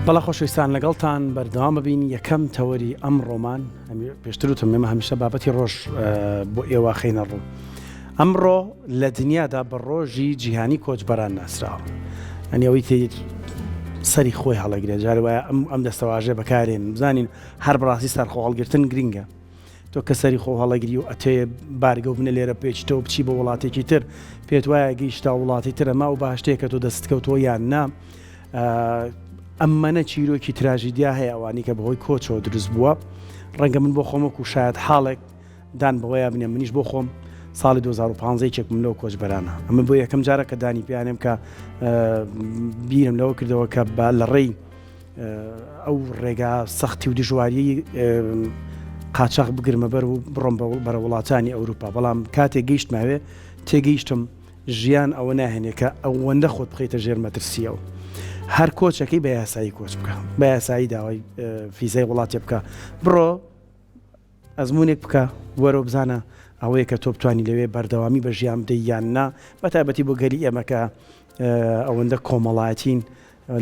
بەڵێ خۆشەویستان لەگەڵتان بەردەوام ببین یەکەم تەوەری ئەم ڕۆمان پێشتر وتم ئێمە هەمیشە بابەتی ڕۆژ بۆ ئێوە خەینە ڕوو ئەمڕۆ لە دنیادا بە ڕۆژی جیهانی کۆچبەران ناسراوە ئەنی ئەوەی تێ سەری خۆی هەڵەگرێت جارێ وایە ئەم ئەم دەستەواژە بەکارێن بزانین هەر بەڕاستی سەرخۆ هەڵگرتن گرنگە تۆ کە سەری خۆ هەڵەگری و ئەتەوێ بارگە و بنە لێرە پێچیتەوە بچی بۆ وڵاتێکی تر پێت وایە گەیشتا وڵاتی ترە ما و باشتەیە کە تۆ دەست کەوتەوە یان نا ئەمەنە چیرۆکی تراژیدیا هەیە ئەوانی کە بەهۆی کۆچەوە دروست بووە ڕەنگە من بۆ خۆمەک و شاید حاڵێک دان بەوەیا بنێم منیش بۆ خۆم ساڵی 2015 یەکێک بووم لەو کۆچبەرانە ئەمە بۆ یەکەم جارە کە دانی پیانێم کە بیرم لەوە کردەوە کە بە لە ڕێی ئەو ڕێگا سەختی و دژواری قاچاخ بگرمە بەر و بڕۆم بەرە وڵاتانی ئەوروپا بەڵام کاتێک گەیشتماوێ تێگەیشتم ژیان ئەوە ناهێنێ کە ئەوەندە خۆت بخەیتە ژێر مەترسیەوە هەر کۆچەکەی بە یاسایی کۆچ بکە بە یاسایی داوای فیزای وڵاتێ بکە بڕۆ ئەزموونێک بکە، وەرە و بزانە ئەوەیە کە تۆ بتوانی لەوێ بەردەوامی بە ژیان بدەی یان نا، بە تایبەتی بۆ گەلی ئێمە کە ئەوەندە کۆمەڵایەتین،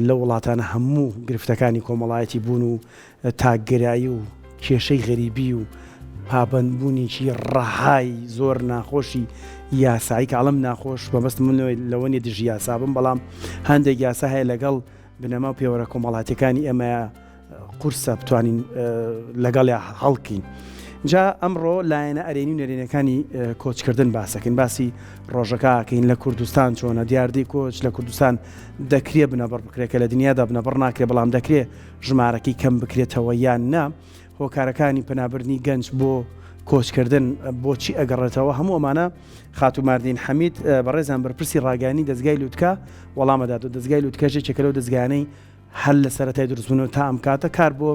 لەو وڵاتانە هەموو گرفتەکانی کۆمەڵایەتی بوون و تاکگەرایی و کێشەی غەریبی و پابەندبوونێکی ڕەهای زۆر ناخۆشی یاسایی کە ئەڵێم ناخۆش مەبەستم من لەوە نییە دژی یاسا بم بەڵام هەندێک یاسا هەیە لەگەڵ بنەما و پێوەرە کۆمەڵاتیەکانی ئێمە قورسە بتوانین لەگەڵیا هەڵکین. جا ئەمڕۆ لایەنە ئەرێنی و نەرێنەکانی کۆچکردن باسەکەین باسی ڕۆژەکەکەین لە کوردستان چۆنە دیاردەی کۆچ لە کوردستان دەکرێ بنەبڕ بکرێت کە لە دنیادا بنەبڕ ناکرێ بەڵام دەکرێ ژمارەکەی کەم بکرێتەوە یان نا هۆکارەکانی پەنابردنی گەنج بۆ کۆچکردن بۆچی ئەگەڕێتەوە هەموو ئەمانە خاتوو ماردین حەمید بەڕێزان بەرپرسی ڕاگەیاندنی دەزگای لوتکە وەڵامەدات و دەزگای لوتکەش یەکێکە لەو دەزگایانەی هەر لە سەرەتای دروستبوونەوە تا ئەم کاتە کار بۆ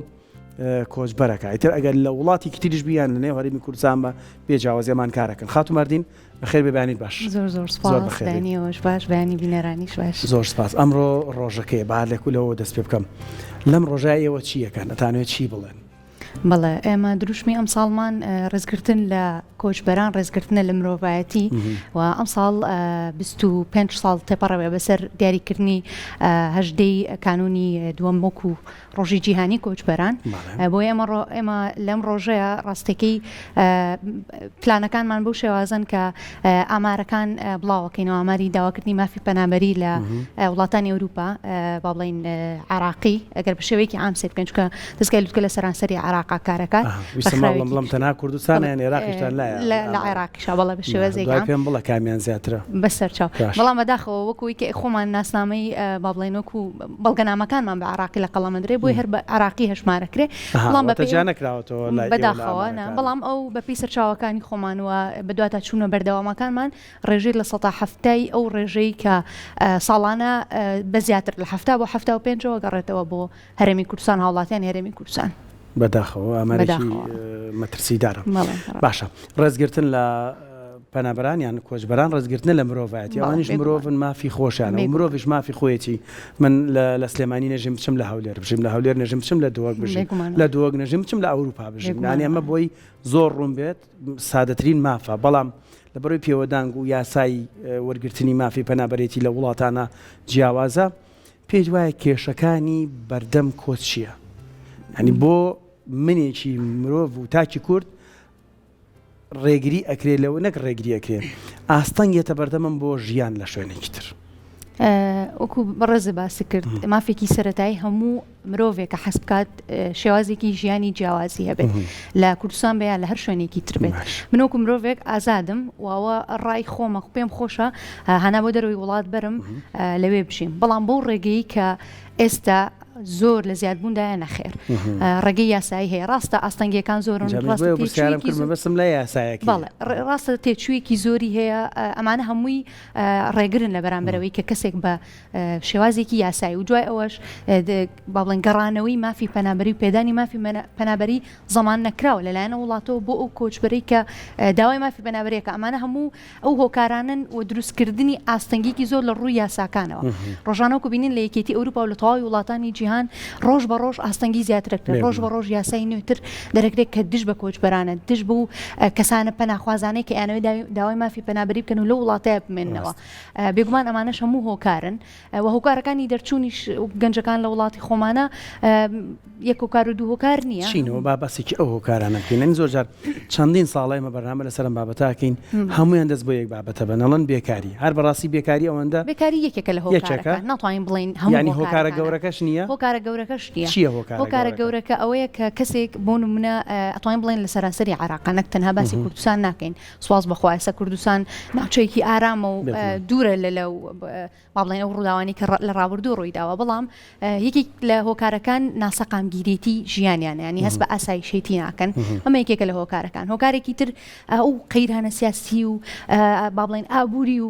کۆچبەرەکە ئیتر ئەگەر لە وڵاتێکی تریش بیان لە نێو هەرێمی کوردستان بە بێ جیاوازیمان کارەکەن خاتوو ماردین بەخێر بێ بەیانیت باش زۆر زۆر سپاس زۆر بەخێر بێی. بەیانیەوەش باش بەیانی بینەرانیش باش. زۆر سپاس ئەمڕۆ ڕۆژەکەیە با لەکو لەوەوە دەست پێ بکەم لەم ڕۆژە ئێوە چی ئەکەن ئەتانەوێت چی بڵێن؟ بەڵێ ئێمە دروشمی ئەمساڵمان ڕێزگرتن لە کۆچبەران ڕێزگرتنە لە مرۆڤایەتی و ئەمساڵ 25 ساڵ تێپەڕەوێ بەسەر دیاریکردنی هەژدەی کانونی دووەم وەکو ڕۆژی جیهانی کۆچبەران بۆ ئێمە ئێمە لەم ڕۆژەیە ڕاستەکەی پلانەکانمان بەو شێوازن کە ئامارەکان بڵاوەکەینەوە ئاماری داواکردنی مافی پەنابەری لە وڵاتانی ئەوروپا با بڵین عراقی ئەگەر بە شێوەیەکی عام سێ بکەین چکە دەستگای لوتکە لە سەرانسەری عراقا کارەکات بڵم تەنها کوردستان یان عێراقیشتان لە لە عێراقیشا بەڵێ بە شێوازێک پێم بڵە کامیان زیاترە بەسەر چاو بەڵام بەداخەوە وەکوی کە خۆمان ناسنامەی با بڵێن وەکو بەڵگەنامەکانمان بە عراقی لە قەڵەمەدرێ بۆی هەر بە عراقی هەژمارەکرێ بەڵام بە جیا نەکراوەتەوە بەداخەوە بەڵام ئەو بەپی سەرچاوەکانی خۆمان و بەدواتا چوونە بەردەوامەکانمان ڕێژەی لە سەتا حەفتای ئەو ڕێژەی کە ساڵانە بە زیاتر لە 70 بۆ 75ەوە گەڕێتەوە بۆ هەرێمی کوردستان هاوڵاتیانی هەرێمی کوردستان. بەداخەوە ئامارێکی مەترسیدارە. باشە ڕێزگرتن لە پەنابەران یان کۆچبەران ڕێزگرتنە لە مرۆڤایەتی ئەوانیش مرۆڤن مافی خۆشیانە و مرۆڤیش مافی خۆیەتی من لە سلێمانی نەژیم بچم لە هەولێر بژیم لە هەولێر نەژیم بچم لە دهۆک بژیم لە دهۆک نەژیم بچم لە ئەوروپا بژیم یانی ئەمە بۆی زۆر ڕوون بێت سادەترین مافە بەڵام لە بەرەی پێوەدانگ و یاسای وەرگرتنی مافی پەنابەرێتی لە وڵاتانە جیاوازە پێت وایە کێشەکانی بەردەم کۆچ چییە؟ یانی بۆ منێکی مرۆڤ و تاکی کورد ڕێگری ئەکرێ لەوە نەک ڕێگری ئەکرێ ئاستەنگ یەتە بەردەمم بۆ ژیان لە شوێنێکی تر. وەکو بەڕێزت باست کرد مافێکی سەرەتایی هەموو مرۆڤێک کە حەز بکات شێوازێکی ژیانی جیاوازی هەبێت لە کوردستان بێ یا لە هەر شوێنێکی تر بێت من وەکو مرۆڤێک ئازادم واوە ڕای خۆمە پێم خۆشە هانا بۆ دەرەوەی وڵات بەرم لەوێ بژیم بەڵام بەو ڕێگەی کە ئێستا زۆر لە زیادبووندایە نەخێر ڕێگەی یاسایی هەیە ڕاستە ئاستەنگیەکان زۆرن ڕاستە لە یاسایەک ڕاستە تێچوویەکی زۆری هەیە ئەمانە هەمووی ڕێگرن لە بەرامبەرەوەی کە کەسێک بە شێوازێکی یاسایی و دوای ئەوەش با بڵێن گەڕانەوەی مافی پەنابەری و پێدانی مافی پەنابەری زەمان نەکراوە لەلایەن وڵاتەوە بۆ ئەو کۆچبەرەی کە داوای مافی پەنابەریەکە ئەمانە هەموو ئەو هۆکارانەن و دروستکردنی ئاستەنگیکی زۆر لە ڕووی یاساکانەوە ڕۆژانە وەکو بینین لە یەکێتی ئەوروپا و لە تەواوی وڵاتانی جیهان. جیهان ڕۆژ بە ڕۆژ ئاستەنگی زیاتر ئەکرێت، ڕۆژ بە ڕۆژ یاسای نوێتر دەرەکرێت کە دژ بە کۆچبەرانە، دژ بەو کەسانە پەناخوازانەی کە ئەیانەوێت داوای مافی پەنابەری بکەن و لەو وڵاتەیا بمێننەوە. بێگومان ئەمانەش هەموو هۆکارن و هۆکارەکانی دەرچوونیش گەنجەکان لە وڵاتی خۆمانە یەک هۆکار و دوو هۆکار نییە. چینەوە با باسێکی ئەو هۆکارانە بکەین. یانی زۆر جار چەندین ساڵە ئێمە بەرنامە لەسەر ئەم بابەتە ئەکەین، هەموویان دەست بۆ یەک بابەتە بەن، ئەڵێن بێکاری. هەر بەڕاستی بێکاری ئەوەندە بێکاری یەکێکە لە هۆکارەکان، ناتوانین بڵێین هەموو یانی هۆکارە گەورەکەش نییە؟ هۆکارە گەورەکەش نییە. چییە هۆکارە هۆکارە گەورەکە ئەوەیە کە کەسێک بۆ نمونە ئەتوانین بڵێین لە سەرانسەری عێراقا نەک تەنها باسی کوردستان ناکەین، سوپاس بە خوا ئێستا کوردستان ناوچەیەکی ئارامە و دوورە لە لەو با بڵێین ئەو ڕووداوانەی کە لە ڕابردوو ڕوویداوە، بەڵام یەکێک لە هۆکارەکان ناسەقامگیریی ژیانیانە، یانی هەست بە ئاسایشێتی ناکەن، ئەمە یەکێکە لە هۆکارەکان. هۆکارێکی تر ئەو قەیرانە سیاسی و با بڵێین ئابووری و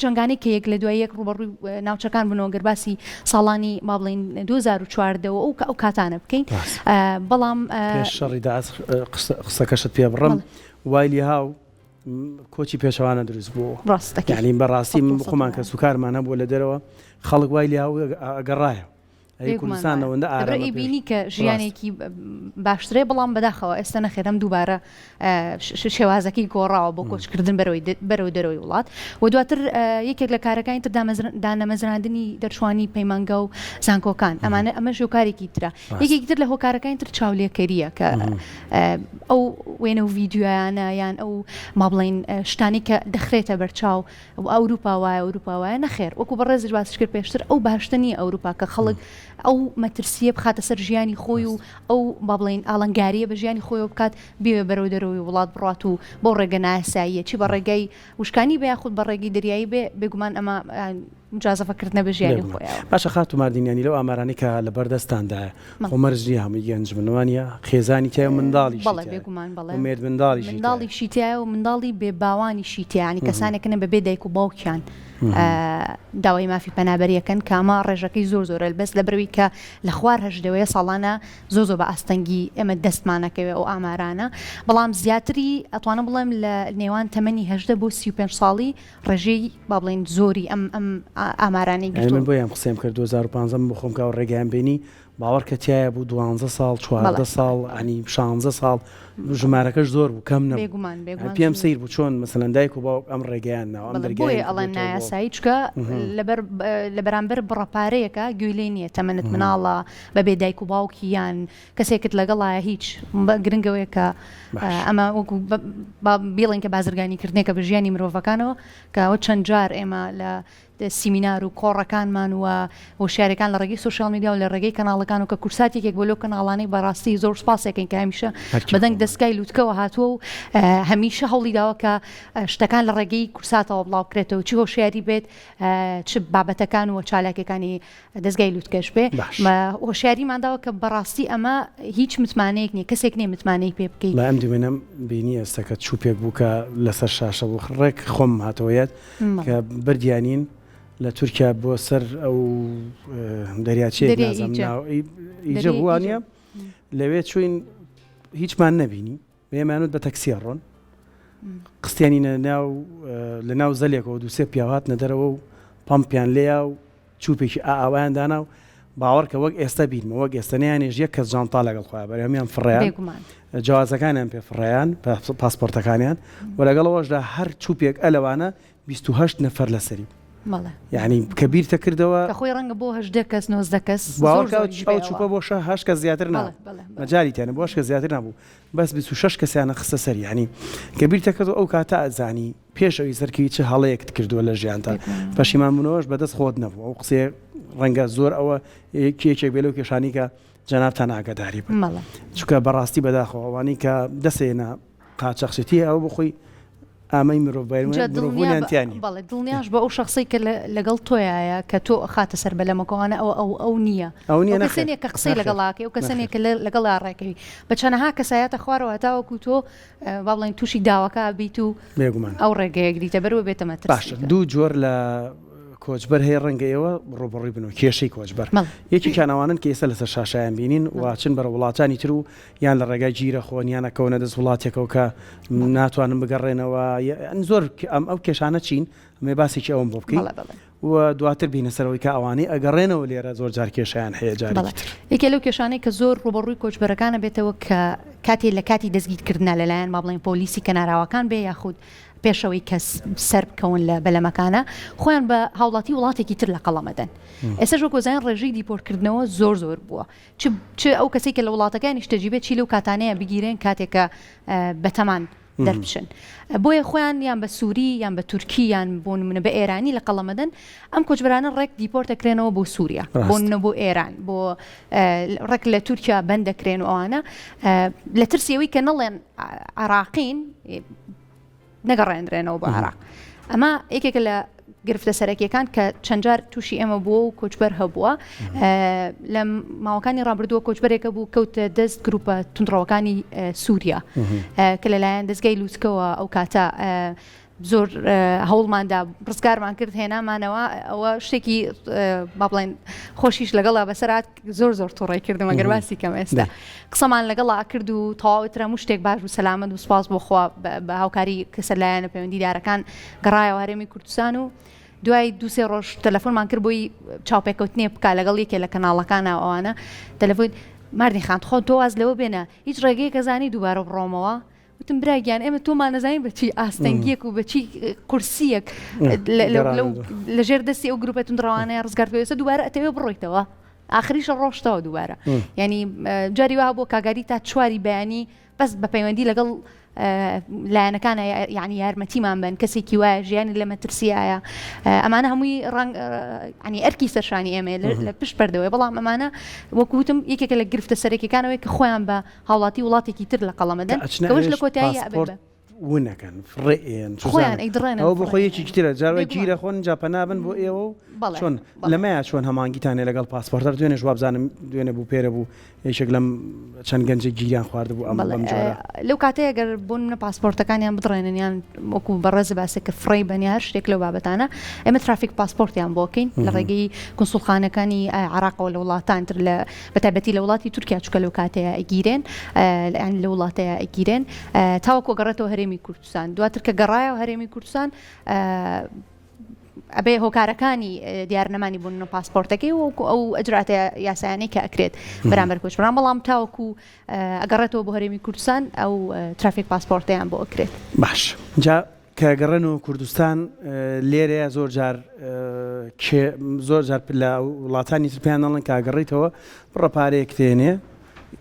جەنگانەی کە یەک لە دوای یەک ڕووبەڕووی ناوچەکان بوونەوە، گەر باسی ساڵانی با بڵێین 2014 و ئەو کاتانە بکەین، بەڵام پێش شەڕی داعش قسەکەشت پێ بڕم، وای لێهاو کۆچی پێچەوانە دروست بوو. ڕاست دەکەی. یانی بەڕاستی من خۆمان کەسوکارمان هەبووە لە دەرەوە خەڵک وای لێهاو ئەگەڕایە. ئەی کوردستان ئەوەندە ئارامە پێش. ئەیبینی کە ژیانێکی باشترە بەڵام بەداخەوە ئێستا نەخێر ئەم دووبارە شێوازەکەی گۆڕاوە بۆ کۆچکردن بەرەوەی دەرەوەی وڵات و دواتر یەکێک لە کارەکانی تر دانەمەزراندنی دەرچوانی پەیمانگا و زانکۆکان ئەمانە ئەمەش هۆکارێکی ترە یەکێکی تر لە هۆکارەکانی تر چاولێکەرییە کە ئەو وێنە و ڤیدیۆیانە یان ئەو ما بڵێین شتانی کە دەخرێتە بەرچاو و ئەوروپا وایە ئەوروپا وایە نەخێر وەکو بەڕێزیش باست کرد پێشتر ئەو باشتە نییە ئەوروپا کە خەڵک ئەو مەترسیە بخاتە سەر ژیانی خۆی و ئەو با بڵێین ئاڵنگاریە بە ژیانی خۆیەوە بکات بێ بەرەو دەرەوەی وڵات بڕات و بۆ ڕێگە نایاساییە چی بە ڕێگەی وشکانی بێ یاخود بە ڕێگەی دەریایی بێ بێگومان ئەمە موجازەفە کردنە بە ژیانی خۆیەوە. باشە خاتوو ماردین یانی لەو ئامارانەی کە لە بەر دەستاندایە خۆ مەرج نییە هەمووی گەنج بن وانیە خێزانی تیایە و منداڵیشی بەڵێ بێگومان بەڵێ و مێرد منداڵیشی تیایە. منداڵیشی تیایە و منداڵی بێ باوانیشی تیایە یانی کەسانێکن بە بێ دایک و باوکیان داوای مافی پەنابەری ئەکەن کە ئەمە ڕێژەکەی زۆر زۆرە بەس لەبەرئەوەی کە لە خوار هەژدەوەیە ساڵانە زۆر زۆر بە ئاستەنگی ئێمە دەستمانەکەوێ ئەو ئامارانە بەڵام زیاتری ئەتوانم بڵێم لە نێوان تەمەنی 18 بۆ 35 ساڵی ڕێژەی با بڵێین زۆری ئەم ئەم ئامارانەی گرتووە. یانی من بۆیە ئەم قسەیەم کرد 2015 من بۆ خۆم کە ئەو ڕێگایەم بینی باوەڕ کە تیایا بوو دوانزە ساڵ 14 ساڵ ینی شانزە ساڵ ژمارەکەش زۆر بوو کەم نەبوو بێگومان بێگومان پێم سەیر بوو چۆن مەسەلەن دایک و باوک ئەم ڕێگەیان ناوە ئەم دەرگایان بۆیە ئەڵێن نایاسایی چکە لەبەر لە بەرامبەر بڕە پارەیەکە گوێی لێ نییە تەمەنت مناڵە بەبێ دایک و باوکی یان کەسێکت لەگەڵایە هیچ گرنگەوەیە کە ئەمە وەکو بیڵێن کە بازرگانی کردنێکە بە ژیانی مرۆڤەکانەوە کە ئەوە چەند جار ئێمە لە سیمینار و کۆڕەکانمان و هۆشیارەکان لە ڕێگەی سۆشیال میدیا و لە ڕێگەی کەناڵەکان و کە کوردسات یەکێک بۆ لەو کەناڵانەی بەڕاستی زۆر سپاسێکین کە هەمیشە بەدەنگ دەستگای لوتکەوە هاتووە و هەمیشە هەوڵی داوە کە شتەکان لە ڕێگەی کوردساتەوە بڵاو بکرێتەوە چی هۆشیاری بێت چ بابەتەکان و چالاکیەکانی دەزگای لوتکەش بێ هۆشیاریمان داوە کە بەڕاستی ئەمە هیچ متمانەیەک نیە کەسێک نیە متمانەی پێ بکەیت. وەڵای ئەم دیمەنەم بینی ئێستا کە چوپێک بوو کە لەسەر شاشە بوو ڕێک خۆم هاتەوە یاد کە بردیانین لە تورکیا بۆ سەر ئەو دەریاچەیەک نازانم ناو ئیجە بوو وانە لەوێ چوین هیچمان نەبینی بێمانوت بە تەکسی ئەڕۆن قستیانینە ناو لە ناو زەلێکەوە دووسێ پیاو هاتنە دەرەوە و پەمپیان لێیا و چوپێکی ئاوایان دانا و باوەڕکە وەک ئێستا بیرمە وەک ئێستا نیانێژ یەک کەس جانتا لەگەڵ خۆیان بەرێ هەموویان فڕیان جوازەکانیان پێ فڕیان پاسپۆرتەکانیان و لەگەڵەوەشدا هەر چوپێک ئەلەوانە 28 نەفەر لەسەری یعنی کە بیرتە کردەوە کە خۆی ڕەنگە بۆ 18 کەس 19 کەس ئەو چوپە بۆ هەشت کەس زیاتر نا مەجالی تیانە بۆ هەشت کەس زیاتر نابوو بەس 26 کەسیانە خستە سەر یعنی کە بیرتە کردەوە ئەو کاتە ئەزانی پێش ئەوی سەرکەوی چ هەڵەیەکت کردووە لە ژیانتا پەشیمان بوونەوەش بەدەست خۆت نەبوو ئەو قسەیە ڕەنگە زۆر ئەوە یەکێک بێ لەو کێشانی کە جەنابتان ئاگاداری بن چونکە بەڕاستی بەداخەوە ئەوانەی کە دەسێنە قاچاخچێتی ئەوە بۆ خۆی ئامەی مرۆڤبوونیان تیا نییە. بەڵێ دڵنیاش بە ئەو شەخسەی کە لەگەڵ تۆیایە کە تۆ ئەخاتە سەر بەلەمەکەوانە ئەوە ئەو ئەو نییە ئەو نییە کەسێ نییە کە قسەی لەگەڵاکەی ئەو کەسە نییە کە لەگەڵا ڕێکەوی بە چەنەها کەسایەتە خوارەوە هەتاوەکو تۆ با بڵێین تووشی داوەکە بیت و بێگومان ئەو ڕێگەیە گریتە بەر و بێتە مەترسی. باشە دوو جۆر لە کۆچبەر هەیە ڕەنگە ئێوە ڕووبەڕووی بن و کێشەی کۆچبەر یەکێکیان ئەوانەن کە ئێستا لەسەر شاشەیان بینین و چن بەرەو وڵاتانی تر و یان لە ڕێگای گیرە خۆن یان ئەکەونە دەست وڵاتێکەوە کە ناتوانن بگەڕێنەوە یان زۆر ئەم ئەو کێشانە چین ئەمێ باسێکی ئەوم بۆ بکەین. و دواتر بینە سەرەوەی کە ئەوانەی ئەگەڕێنەوە لێرە زۆر جار کێشەیان هەیە جارێکی تر. یەکێ لەو کێشانەی کە زۆر ڕووبەڕووی کۆچبەرەکانە بێتەوە کە کاتێ لە کاتی دەستگیرکردنا لەلایەن با بڵێین پۆلیسی کەناراوەکان بێ یاخود پێشەوەی کە سەر بکەون لە بەلەمەکانە خۆیان بە هاوڵاتی وڵاتێکی تر لە قەڵەم ئەدەن. ئێستاش وەک ئەزانین ڕێژەی دیپۆرتکردنەوە زۆر زۆر بووە چ چ ئەو کەسەی کە لە وڵاتەکەیان نیشتەجی بێت چی لەو کاتانەیە بگیرێن کاتێک کە بەتەمان دەربچن بۆیە خۆیان یان بە سووری یان بە تورکی یان بۆ نمونە بە ئێرانی لە قەڵەمەدەن ئەم کۆچبەرانە ڕێک دیپۆرت دەکرێنەوە بۆ سووریا بۆ نمونە بۆ ئێران بۆ ڕێک لە تورکیا بەند دەکرێن و ئەوانە لە ترسی ئەوەی کە نەڵێن عراقین نەگەڕێندرێنەوە بۆ عێراق. ئەمە یەکێکە لە گرفتە سەرەکیەکان کە چەندجار تووشی ئێمە بووە و کۆچبەر هەبووە لە ماوەکانی ڕابردووە کۆچبەرێکە بوو کەوتە دەست گروپە تونڕەوەکانی سووریا کە لەلایەن دەستگای لوتکەوە ئەو کاتە زۆر هەوڵماندا ڕزگارمان کرد هێنامانەوە ئەوە شتێکی با بڵێن خۆشیش لەگەڵا بەسەرات زۆر زۆر توڕەی کردم ئەگەر باسی کەم ئێستا قسەمان لەگەڵا کرد و تەواو تر هەموو شتێک باش و سەلامەت و سوپاس بۆ خوا بە هاوکاری کەسە لایەنە پەیوەندیدارەکان گەڕایەوە هەرێمی کوردستان و دوای دووسێ ڕۆژ تەلەفۆنمان کرد بۆی چاوپێکەوتنێ بکا لەگەڵ یەکێ لە کەناڵەکانە ئەوانە تەلەفۆن ماردین خان خۆ تۆ واز لەوە بێنە هیچ ڕێگەیەکە زانی دووبارە بڕۆمەوە وتم برا گیان ئێمە تۆمان نەزانین بە چی ئاستەنگیەک و بە چی قورسیەک لە ژێر دەستی ئەو گروپە توندڕەوانەیە ڕزگار ئێستا دووبارە ئەتەوێ بڕۆیتەوە ئاخریشە ڕۆشتەوە دووبارە ینی جاری وا بۆ کاگاری تا چواری بەیانی بەس بە پەیوەندی لەگەڵ لایەنەکانە یعنی یارمەتیمان بن کەسێکی وایە ژیانی لە مەترسیایە ئەمانە هەمووی ڕەنگ ینی ئەرکی سەرشانی ئێمە لە پشت پەردەوەی بەڵام ئەمانە وەکوتم یەکێکە لە گرفتە سەرەکیەکانەوەی کە خۆیان بە هاوڵاتی وڵاتێکی تر لە قەڵەم ئەدەن کە ئەچنە کەوەش لە ئەوێش کۆتاییا ئەبێت پاسپۆرت بە. ون ئەکەن فڕێ ئەیەن خۆیان چوزانم ئەیدڕێنن ئەوە بۆ فڕێ خۆی یەکێکی ترە جار وای بێگومان. گیر ئەخۆن جا پەنا بن بۆ ئێوە و بەڵێ چۆن بەڵێ. لەمەیا چۆن هەمانگیتان هەیە لەگەڵ پاسپۆرتەر دوێنێش وابزانم دوێنێ بوو پێرە بوو یەکێک لەم چەند گەنجێک گیریان خواردبوو ئەم بەڵێ بەم جۆرە. لەو کاتەی ئەگەر بۆ نمونە پاسپۆرتەکانیان بدڕێنن یان وەکو بەڕێزت باست کرد فڕێی بەن یا هەر شتێک لەو بابەتانە ئێمە ترافیک پاسپۆرتیان بۆ ئەکەین لە ڕێگەی کونسوڵخانەکانی عێراقەوە لە وڵاتان تر لە بە تایبەتی لە وڵاتی تورکیا چونکە لەو کاتەیە ئەگیرێن یانی لەو وڵاتەیە ئەگیرێن تاوەکو ئەگەڕێتەوە هەرێمی کوردستان دواتر کە گەڕایەوە هەرێمی کوردستان ئەبێ هۆکارەکانی دیارنەمانی بوون و پاسپۆرتەکەی وەکو ئەو ئەجراتە یاسایانەی کە ئەکرێت بەرامبەر کۆچبەران بەڵام تاوەکو ئەگەڕێتەوە بۆ هەرێمی کوردستان ئەو ترافیک پاسپۆرتیان بۆ ئەکرێت. باش جا کە گەڕێنەوە کوردستان لێرەیە زۆر جار کێ زۆر جار لە وڵاتانی تر پێیان دەڵێن کە گەڕیتەوە بڕە پارەیەک تێنێ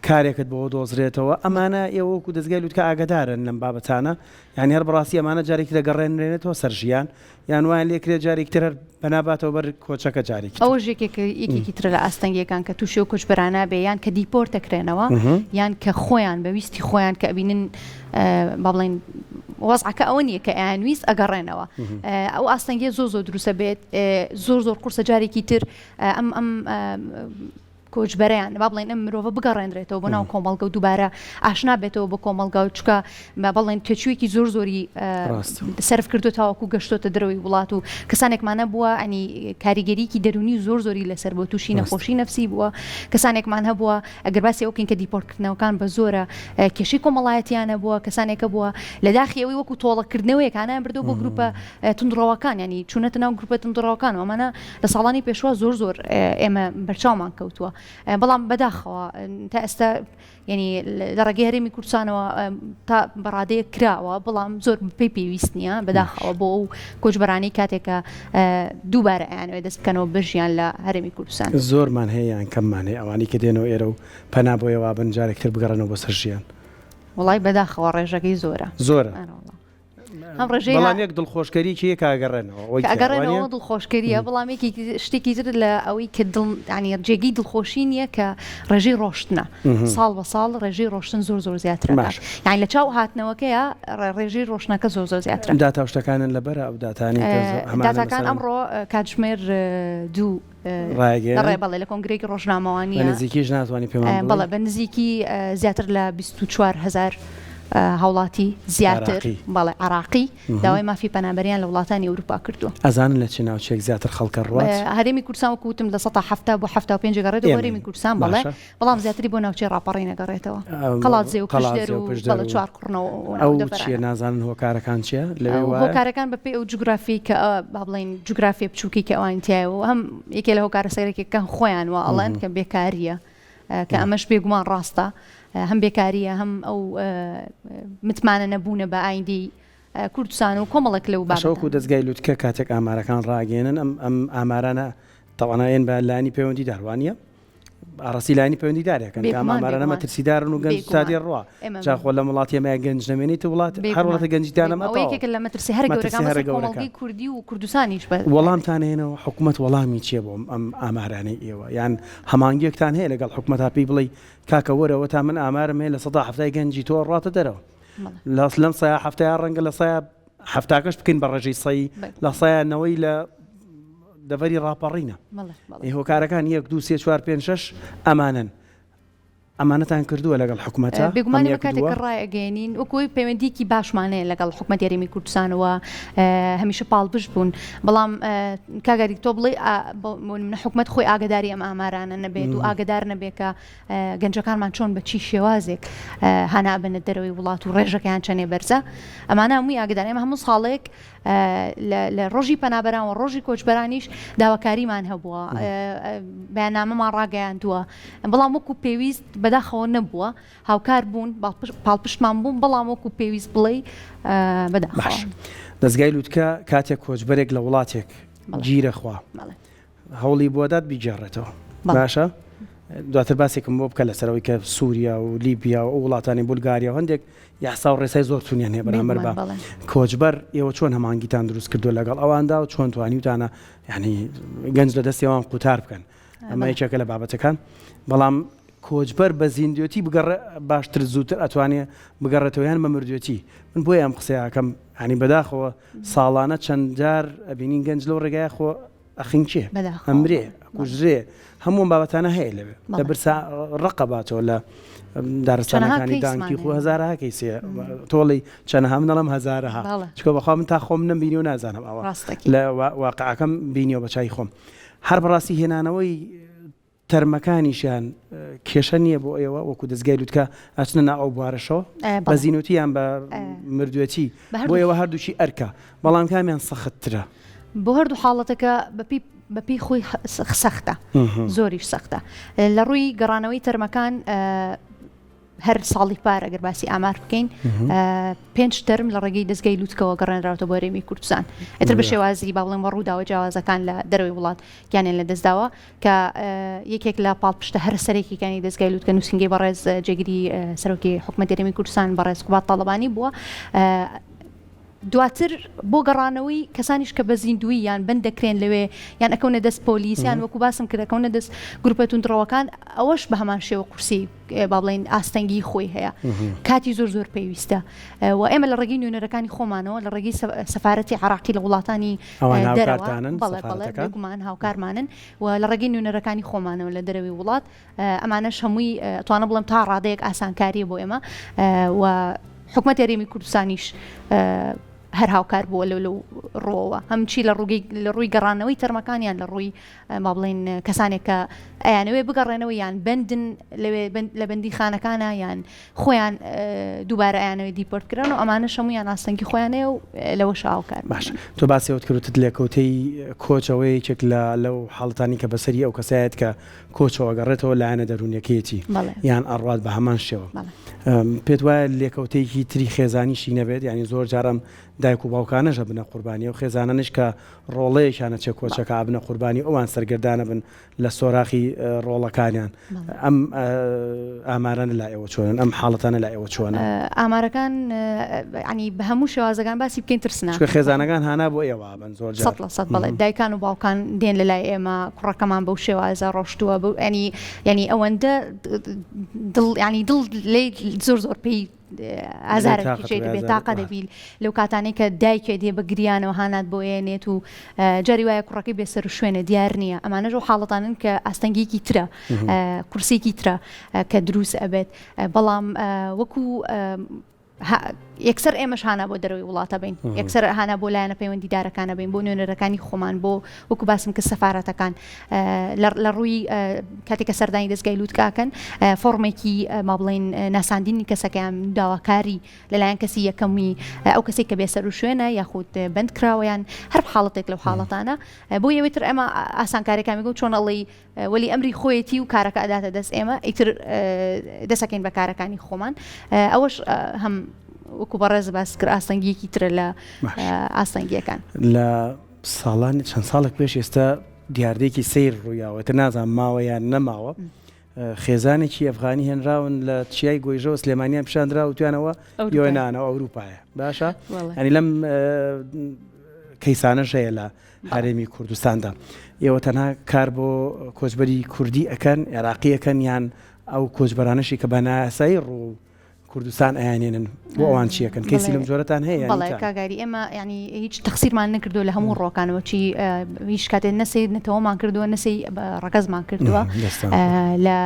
کارێکت بۆ دۆزرێتەوە ئەمانە ئێوە وەکو دەزگای لوتکە ئاگادارن لەم بابەتانە یانی هەر بەڕاستی ئەمانە جارێکی تر دەگەڕێنرێنێتەوە سەر ژیان یان وایان لێکرێت جارێکی تر هەر پەنا باتەوە بەر کۆچەکە جارێکی تر. ئەوەش یەکێک یەکێکی ترە لە ئاستەنگیەکان کە تووشی ئەو کۆچبەرانە بێ یان کە دیپۆرت دەکرێنەوە یان کە خۆیان بە ویستی خۆیان کە ئەبینن با بڵێین وەزعەکە ئەوە نییە کە ئەیانویست ئەگەڕێنەوە ئەو ئاستەنگیە زۆر زۆر دروستە بێت زۆر زۆر قورسە جارێکی تر ئەم ئەم کۆچبەرەیان با بڵێن ئەم مرۆڤە بگەڕێنرێتەوە بۆ ناو کۆمەڵگە و دووبارە ئاشنا بێتەوە بۆ کۆمەڵگا و چکە بە بڵێن تێچوویەکی زۆر زۆری سەرف کردو تاوەکو گەشتۆتە دەرەوەی وڵات و کەسانێکمانە بووە ئەنی کاریگەریکی دەرونی زۆر زۆری لەسەر بۆ تووشی نەخۆشی نەفسی بووە کەسانێکمان هەبووە ئەگەر باسی ئەوکەین کە دیپۆرتکردنەوەکان بە زۆرە کێشەی کۆمەڵایەتیانە بووە کەسانێکە بووە لە داخی ئەوەی وەکو تۆڵەکردنەوەیەکانیان بردەوە بۆ گروپە توندڕەوەکان ینی چوونەتە ناو گروپە توندڕەوەکان و ئەمانە لە ساڵانی پێشوە زۆر زۆر ئێمە بەرچاومان کەوتووە بەڵام بەداخەوە تا ئێستا یعنی لە ڕێگەی هەرێمی کوردستانەوە تا بەڕادەیەک کراوە بەڵام زۆر پێی پێویست نییە بەداخەوە بۆ ئەو کۆچبەرانەی کاتێکە دووبارە ئەیانەوێت دەست بکەنەوە بژیان لە هەرێمی کوردستان. زۆرمان هەیە یان کەممان هەیە ئەوانەی کە دێنەوە ئێرە و پەنا بۆ ئێوە بن جارێک تر بگەڕێنەوە بۆ سەر ژیان؟ وەڵای بەداخەوە ڕێژەکەی زۆرە. زۆرە. ئەرەوەڵا. هەم ڕێژەی بەڵام یەک دڵخۆشکەریی هەیە کە ئەگەڕێنەوە ئەوەی کە تیا ئەگەڕێنەوە وانیە؟ دڵخۆشکەرییە بەڵام یەکێکی شتێکی تر لە ئەوەی کە دڵ یانی جێگەی دڵخۆشی نییە کە ڕێژەی ڕۆشتنە ساڵ بە ساڵ ڕێژەی ڕۆشتن زۆر زۆر زیاتر ئەکات باش. یانی لە چاو هاتنەوەکەیا ڕێژەی ڕۆشتنەکە زۆر زۆر زیاترە. داتا و شتەکانن لەبەرە ئەو داتانەی کە هەمانە داتاکان مەسەلەن؟ ئەمڕۆ کاتژمێر دوو ڕایەگەیەنن؟ ڕێ بەڵێ لە کۆنگرەیەکی بە ڕۆژنامەوانییە نزیکیش ناتوانی پێمان بڵێی؟ بەڵێ بە نزیکی زیاتر لە 24 هەزار. هاوڵاتی زیاتر بەڵێ عراقی داوای مافی پەنابەریان لە وڵاتانی ئەوروپا کردووە. ئەزانن لە چ ناوچەیەک زیاتر خەڵکە ڕوات؟ هەرێمی کوردستان وەکو وتم 70% بۆ 75 گەڕێتەوە بۆ هەرێمی کوردستان بەڵێ بەڵام زیاتری بۆ ناوچەی ڕاپەڕین ئەگەڕێتەوە قەڵادزێ و پشدەر و بەڵێ چوارقوڕنەوە و ئەو چییە نازانن هۆکارەکان چییە لەوێ وایە؟ هۆکارەکان بەپێی ئەو جوگرافیەی کە با بڵێین جوگرافیە بچووکەی کە ئەوانی تیایە و هەم یەکێ لە هۆکارە سەرەکیەکان خۆیان وا ئەڵێن کە بێکارییە کە ئەمەش بێگومان ڕاستە هەم بێکارییە هەم ئەو متمانە نەبوونە بە ئایندەی کوردستان و کۆمەڵێک لەو باشە وەکو بابەتانە. دەزگای لوتکە کاتێک ئامارەکان ڕاگەیەنن ئەم ئەم ئامارانە تەوان ئەیەن بە لایەنی پەیوەندیدار وانییە؟ ئاڕاستی لایەنی پەیوەندیدارێکن کە ئەم بێگومان ئامارانە بێگومان مەترسیدارن و گەنج تا بێگومان دێ ڕوا ئێمە جا خۆ لەم وڵاتی ئێمەیا گەنج نەمێنیت وڵات هەر بێگومان وڵاتە گەنجی تیا بێگومان نەما ئەوە تەواو یەکێکە لە مەترسی هەرە مەترسی گەورەکان هەرە بەسەر گەورەکان. کۆمەڵگەی کوردی و کوردستانیش بە تایبەتی. وەڵامتان هێنەوە حکومەت وەڵامی چیە بۆ ئەم ئامارانەی ئێوە یان هەمانگیەکتان هەیە لەگەڵ حکومەتا پێی بڵێی کاکە وەرەوە تا من ئامارم هەیە 70% گەنجی تۆ ڕاتە دەرەوە بەڵێ. لە لەم سەیا حەفتایە ڕەنگە لە سەیا حەفتاکەش بکەین بە ڕێژەی سەی بەڵێ. لە سەیا نەوەی لە دەڤەری ڕاپەڕینە. بەڵێ بەڵێ. ئێ هۆکارەکان یەک دوو سێ چوار پێنج شەش ئەمانەن. ئەمانەتان کردووە لەگەڵ حکومەتە؟ بێگومان ئەم ئێمە یەک کاتێک دووە؟ کە ڕایئەگەیەنین وەکو ئەوەی پەیوەندییەکی باشمان هەیە لەگەڵ حکومەتی هەرێمی کوردستان و هەمیشە پاڵپشت بوون بەڵام کاک ئاری تۆ بڵێی بۆ نمونە حکومەت خۆی ئاگاداری ئەم ئامارانە نەبێت و ئاگادار نەبێت کە گەنجەکانمان چۆن بە چی شێوازێک هانا ئەبەنە دەرەوەی وڵات و ڕێژەکەیان چەنێ بەرزە ئەمانە هەمووی ئاگدار ئێمە هەموو ساڵێک لە ڕۆژی پەنابەران و ڕۆژی کۆچبەرانیش داواکاریمان هەبووە بەیاننامەمان ڕاگەیاندووە بەڵام وەکو پێویست بەداخەوە نەبووە هاوکار بوون پاڵپشتمان بوون بەڵام وەکو پێویست بڵێ بەداخەوە باش دەزگای لوتکە کاتێک کۆچبەرێک لە وڵاتێک گیرەخوا هەوڵی بۆ دات بیگێڕێتەوە باشە دواتر باسێکم بۆ بکە لەسەرەوەی کە سووریا و لیبیا و ئەو وڵاتانی بولگاریا و هەندێک یاسا و ڕێسای زۆر تونیان هەیە بەرامبەر بە کۆچبەر ئێوە چۆن هەمانگیتان دروست کردو لەگەڵ ئەواندا و چۆن توانیوتانە یعنی گەنج لە دەستی ئەوان قوتار بکەن ئەمە یەکێکە لە بابەتەکان بەڵام کۆچبەر بە زیندوێتی بگەڕێ باشتر زووتر ئەتوانێ بگەڕێتەوە یان بە مردوێتی من بۆیە ئەم قسەیەکەم ینی بەداخەوە ساڵانە چەند جار ئەبینین گەنج لەو ڕێگایە خۆ ئەخنکێ، ئەمرێ، ئەکوژرێ، هەموو ئەم بابەتانە هەیە لەوێ. لە برسا ڕق ئەباتەوە لە دارستانەکانی دانکی خۆ هەزارەها کەیس هەیە. تۆڵی چەنەها من ئەڵێم هەزارەها. چونکە بەخوا من تا خۆم نەمبینیوە نازانم ئەوە لە واقعەکەم بینیوە بە چاوی خۆم. هەر بەڕاستی هێنانەوەی تەرمەکانیشیان کێشە نییە بۆ ئێوە وەکو دەزگای لوتکە ئەچنە ناو ئەو بوارەشەوە بە زینوتی یان بە مردوێتی بۆ ئێوە هەردووکی ئەرکە بەڵام کامیان سەختترە؟ بۆ هەردوو حاڵەتەکە بەپی بەپی خۆی سەختە زۆریش سەختە لە ڕووی گەڕانەوەی تەرمەکان هەر ساڵی پار ئەگەر باسی ئامار بکەین پێنج تەرم لە ڕێگەی دەستگای لوتکەوە گەڕێنراوەتە بۆ هەرێمی کوردستان ئیتر بە شێوازی با بڵێم بە ڕووداوە جیاوازەکان لە دەرەوەی وڵات گیانیان لەدەستداوە کە یەکێک لە پاڵپشتە هەرە سەرەکیەکانی دەستگای لوتکە نووسینگەی بەڕێز جێگری سەرۆکی حکومەتی هەرێمی کوردستان بەڕێز قوباد تاڵەبانی بووە دواتر بۆ گەڕانەوەی کەسانیش کە بە زیندوویی یان بەند دەکرێن لەوێ یان ئەکەونە دەست پۆلیس یان وەکو باسم کرد ئەکەونە دەست گروپە توندڕەوەکان ئەوەش بە هەمان شێوە قورسی با بڵێین ئاستەنگی خۆی هەیە کاتی زۆر زۆر پێویستە و ئێمە لە ڕێگەی نوێنەرەکانی خۆمانەوە لە ڕێگەی سەفارەتی عراقی لە وڵاتانی دەرەوە بەڵێ بەڵێ بێگومان هاوکارمانن و لە ڕێگەی نوێنەرەکانی خۆمانەوە لە دەرەوەی وڵات ئەمانەش هەمووی ئەتوانم بڵێم تا ڕادەیەک ئاسانکاریە بۆ ئێمە و حکومەتی هەرێمی کوردستانیش هەر هاوکار بووە لەو لەو ڕووەوە هەم چی لە ڕووگەی لە ڕووی گەڕانەوەی تەرمەکان یان لە ڕووی با بڵێین کەسانێک کە ئەیانەوێ بگەڕێنەوە یان بەندن لەوێ لە بەندی خانەکانە یان خۆیان دووبارە ئەیانەوێ دیپۆرت کران و ئەمانەش هەموویان ئاستەنگی خۆیان هەیە و لەوەش هاوکار باش تۆ باسی ئەوت کرد وتت لێکەوتەی کۆچ ئەوەیە یەکێک لە لەو حاڵەتانی کە بەسەری ئەو کەسایەت کە کۆچەوە ئەگەڕێتەوە لایەنە دەروونیەکەیەتی یان ئەڕوات بە هەمان شێوە پێت وایە لێکەوتەیەکی تری خێزانیشی نەبێت یعنی زۆر جارم دایک و باوکانەش ئەبنە قوربانی و خێزانانیش کە ڕۆڵەیەکیان ئەچێ کۆچەکە ئەبنە قوربانی ئەوان سەرگەردانە بن لە سۆراخی ڕۆڵەکانیان ئەم ئامارانە لای ئێوە چۆنن ئەم حاڵەتانە لای ئێوە چۆنن؟ ئامارەکان ینی بە هەموو شێوازەکان باسی بکەین ترسناکە. چونکە خێزانەکان هانا بۆ ئێوە ئەبەن زۆر جار. سەد لە سەد بەڵێ دایکان و باوکان دێن لە لای ئێمە کوڕەکەمان بەو شێوازە ڕۆشتووە بەو ینی ینی ئەوەندە دڵ ینی دڵ لێی زۆر زۆر پێی ئازارە کێشەی دەبێت تاقە دەبیل لەو کاتانەی کە دایکێ دێ بە گریانەوە هانات بۆ ئێنێت و جاری وایە کوڕەکەی بێسەر و شوێنە دیار نییە ئەمانەش و حاڵەتانن کە ئاستەنگێکی ترە کورسێکی ترە کە دروست ئەبێت بەڵام وەکو. یەکسەر ئێمەش هانا بۆ دەرەوەی وڵاتە بین یەکسەر هانا بۆ لایەنە پەیوەندیدارەکانە بین بۆ نوێنەرەکانی خۆمان بۆ وەکو باسم کە سەفارەتەکان لە ڕووی کاتێک کە سەردانی دەستگای لوتکاکەن فۆرمێکی ما بڵین ناساندنی کەسەکەیان داواکاری لەلایەن کەسی یەکەمی ئەو کەسێک کە بێسەر و شوێنە یاخود بند کراوەیان هەر حاڵەتێک لەو حاڵەتانە بۆ ئەوەی تر ئەمە ئاسانکاریەکان چۆن ئەڵی وەلی ئەمری خۆیەتی و کارەکە ئەداتە دەست ئێمە ئیتر دەسەکەین بە کارەکانی خۆمان ئەوەش هەم وەکو بەڕێز باس کرد ئاستەنگیەکی ترە لە ئاستەنگیەکان. لە ساڵانی چەند ساڵێک پێش ئێستا دیاردەیەکی سەیر ڕوویاوە ئیتر نازانم ماوە یان نەماوە خێزانێکی ئەفغانی هێنراون لە چیای گۆیژەوە سلێمانیان پیشاندرا وتیانەوە یۆنانەوە ئەوروپایە باشە ئەنی لەم کەیسانەش هەیە لە هەرێمی کوردستاندا. ئێوە تەنها کار بۆ کۆچبەری کوردی ئەکەن، عێراقی ئەکەن یان ئەو کۆچبەرانەشی کە بە نایاسایی ڕوو کوردستان ئەیانێنن بۆ ئەوان چی ئەکەن؟ کەیسی لەم جۆرەتان هەیە یان بەڵێ نیتان؟ کاک ئاری ئێمە یانی هیچ تەقسیرمان نەکردووە لە هەموو ڕووەکانەوە چی هیچ کاتێ نە سەیر نەتەوەمان کردووە نە سەیر ڕەگەزمان کردووە دەستان خۆش. لە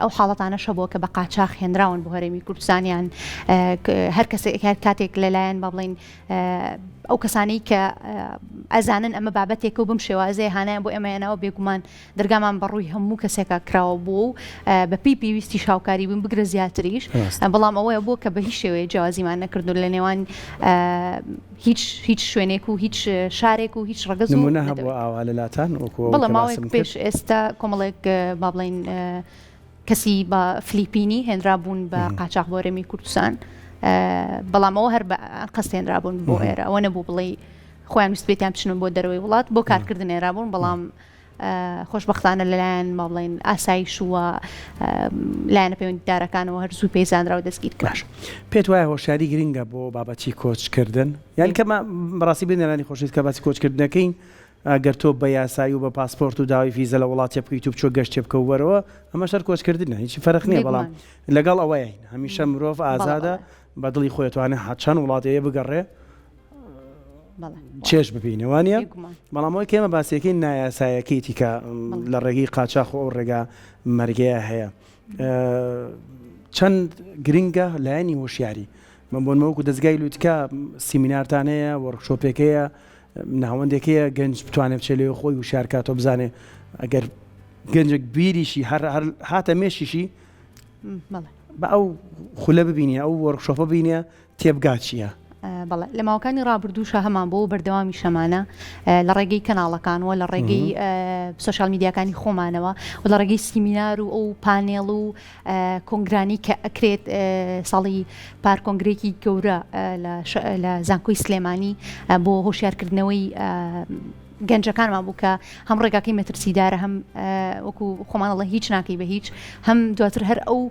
ئەو حاڵەتانەش هەبووە کە بە قاچاخ هێنراون بۆ هەرێمی کوردستان یان هەر کەسێک هەر کاتێک لەلایەن با بڵێین ئەو کەسانەی کە ئەزانن ئەمە بابەتێکە و بەم شێوازەیە هانایان بۆ ئێمە هێناوە بێگومان دەرگامان بەڕووی هەموو کەسێکا کراوە بووە و بەپێی پێویستیش هاوکاری بووین بگرە زیاتریش بەڵام ئەوەیە بووە کە بە هیچ شێوەیە جیاوازیمان نەکردو لە نێوان هیچ هیچ شوێنێک و هیچ شارێک و هیچ ڕەگەز و نمونە هەبووە ئاوا لە لاتان وەکو ئەوەی بەڵێ کە ماوەیەک باسم کرد؟ پێش ئێستا کۆمەڵێک با بڵێین کەسی بە فلیپینی هێنرابوون بە قاچاخ بۆ هەرێمی کوردستان بەڵام ئەوە هەر بە ئەنقەست هێنرابوون بۆ ئێرە ئەوە نەبوو بڵێ خۆیان ویستبێتیان بچن بۆ دەرەوەی وڵات بۆ کارکردن هێنرابوون بەڵام خۆشبەختانە لەلایەن با بڵێن ئاسایش و لایەنە پەیوەندیدارەکانەوە هەر زوو پێی زانرا و دەستگیر کرا. باش پێت وایە هۆشیاری گرنگە بۆ بابەتی کۆچکردن؟ یانی کە بەڕاستی بینەرانی خۆشەویست کە باسی کۆچکردنەکەین گەر تۆ بە یاسایی و بە پاسپۆرت و داوای ڤیزە لە وڵاتێ بکەیت و بچۆ گەشتێ بکە و وەرەوە ئەمەش هەر کۆچکردنە هیچ فەرق نییە بەڵام بێگومان. لەگەڵ ئەوەین هەمیشە مرۆڤ بەڵێ ئازادە بەڵێ. بە دڵی خۆی ئەتوانێ چەند وڵاتێ بگەڕێ بەڵێ چێژ ببینێ وانە بێگومان. بەڵام ئەوەی کە ئێمە باسیەکەین نایاسایەکەیتی کە بەڵێ. لە ڕێگەی قاچاخ و ئەو ڕێگا مەرگەیە هەیە چەند گرنگە لایەنی هۆشیاری من بۆ نموونە وەکو دەزگای لوتکە سیمینارتان هەیە وۆرکشۆپێک هەیە ناوەندێک هەیە گەنج بتوانێت بچێت لەوێ خۆی وشیار کاتەوە بزانێ ئەگەر گەنجێک بیریشی هەر هەر هاتە مێشیشی بە ئەو خولە ببینێ ئەو وۆرکشۆپە بینێ تێبگا چییە؟ بەڵێ لە ماوەکانی ڕابردووشە هەمان بۆ بەردەوامی شەمانە لە ڕێگەی کەناڵەکانەوە لە ڕێگەی سۆشیال میدیاکانی خۆمانەوە و لە ڕێگەی سیمینار و ئەو پانێڵ و کۆنگرانی کە ئەکرێت ساڵی پار کۆنگرێکی گەورە لە زانکۆی سلێمانی بۆ هۆشیارکردنەوەی گەنجەکانمان بوو کە هەم ڕێگاکەی مەترسیدارە هەم وەکو خۆمانەڵە هیچ ناکەی بە هیچ هەم دواتر هەر ئەو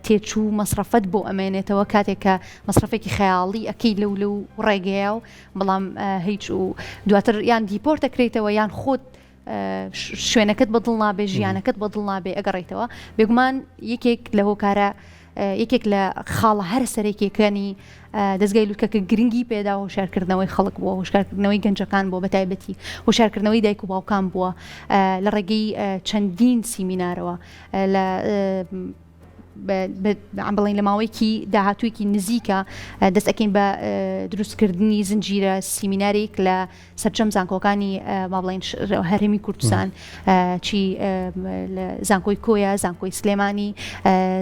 تێچوو مەسرەفەت بۆ ئەمێنێتەوە کاتێک کە مەسرەفێکی خەیاڵی ئەەکەی لەو لەو ڕێگەیە و بەڵام هیچ و دواتر یان دیپۆرت دەکرێتەوە یان خۆت شوێنەکەت بەدڵ نابێ ژیانەکەت بەدڵ نابێ ئەگەڕێیتەوە بێگومان یەکێک لە هۆکارە یەکێک لە خاڵە هەر سەرەکیەکانی دەستگای لوتکە کە گرنگی پێدا هۆشارکردنەوەی خەڵک بووە هۆشارکردنەوەی گەنجەکان بووە بە تایبەتی هۆشارکردنەوەی دایک و باوکان بووە لە ڕێگەی چەندین سیمینارەوە لە بڵێین لە ماوەیەکی داهاتوویەکی نزیکە دەست ئەکەین بە دروستکردنی زنجیرە سیمینارێک لە سەرجەم زانکۆکانی با بڵێین هەرێمی کوردستان چی لە زانکۆی کۆیە زانکۆی سلێمانی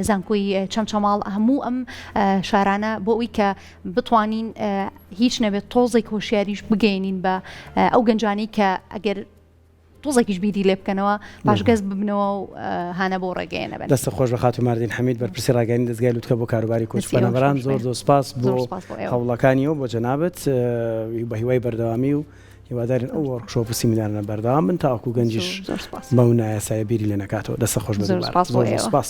زانکۆی چەمچەماڵ هەموو ئەم شارانە بۆ ئەوی کە بتوانین هیچ نەبێت تۆزێک هۆشیاریش بگەینین بە ئەو گەنجانەی کە ئەگەر تۆزێکیش بیری لێ بکەنەوە پاشگەز ببنەوە و هانا بۆ ڕێگەیە نەبەن. دەستت خۆش بێ خاتوو ماردین حەمید بەرپرسی ڕاگەیاندنی دەزگای لوتکە بۆ کاروباری کۆچ و پەنابەران زۆر زۆر سپاس بۆ هەوڵەکانی و بۆ جەنابت بە هیوای بەردەوامی و هیوادارین ئەو وۆرکشۆپ و سیمینارانە بەردەوام بن تاوەکو گەنجیش بەو نایاسایە بیری لێ نەکاتەوە دەستت خۆش بێ دووبارە زۆر زۆر سپاس.